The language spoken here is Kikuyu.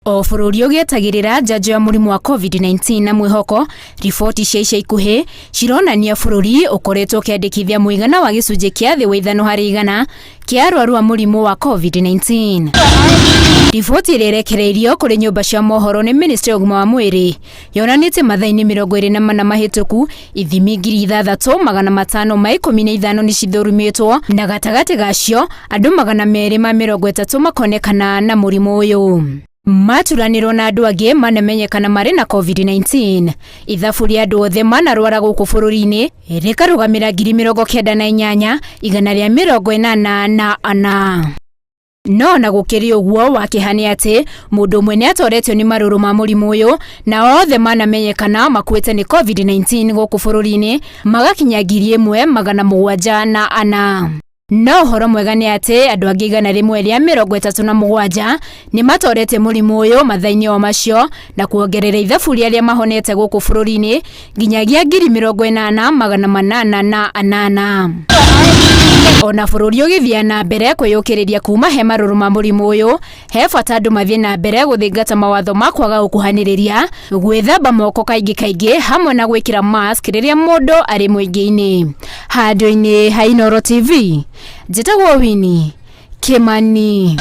O bũrũri ũgĩetagĩrĩra njanjo ya mũrimũ wa COVID-19 na mwĩhoko, riboti cia ica ikuhĩ cironania bũrũri ũkoretwo ũkĩandĩkithia mũigana wa gĩcunjĩ kĩa thĩ wa 5% kĩa arwaru a mũrimũ wa COVID-19. Riboti ĩrĩa ĩrekereirio kũrĩ nyũmba cia mohoro nĩ ministry ya ũgima wa mwĩrĩ yonanĩtie mathaa-inĩ 24 mahĩtũku ithimi 6515 nĩ cithũrimĩtwo na gatagatĩ gacio andũ 230 makonekana na mũrimũ ũyũ. Maturanĩrwo na andũ angĩ manamenyekana marĩ na COVID-19. Ithabu rĩa andũ othe manarwara gũkũ bũrũri-inĩ rĩkarũgamĩra 98,184. No ona gũkĩrĩ ũguo wakĩha nĩ atĩ mũndũ ũmwe nĩ atoretio nĩ marũrũ ma mũrimũ ũyũ na othe manamenyekana makuĩte nĩ COVID-19 gũkũ bũrũri-inĩ magakinya 1704. No ũhoro mwega nĩ atĩ andũ angĩ 137 nĩ matorete mũrimũ ũyũ mathaa-inĩ o macio na kuongerera ithabu rĩa arĩa mahonete gũkũ bũrũri-inĩ nginyagia 80808. Ona bũrũri ũgĩthiĩ na mbere kwĩyũkĩrĩria kuma he marũrũ ma mũrimũ ũyũ, he bata andũ mathiĩ na mbere gũthingata mawatho ma kwaga gũkuhanĩrĩria, gwĩthamba moko kaingĩ kaingĩ hamwe na gwĩkĩra mask rĩrĩa mũndũ arĩ mũingĩ-inĩ. Handũ-inĩ ha Inooro TV, njĩtagwo Winnie Kimani.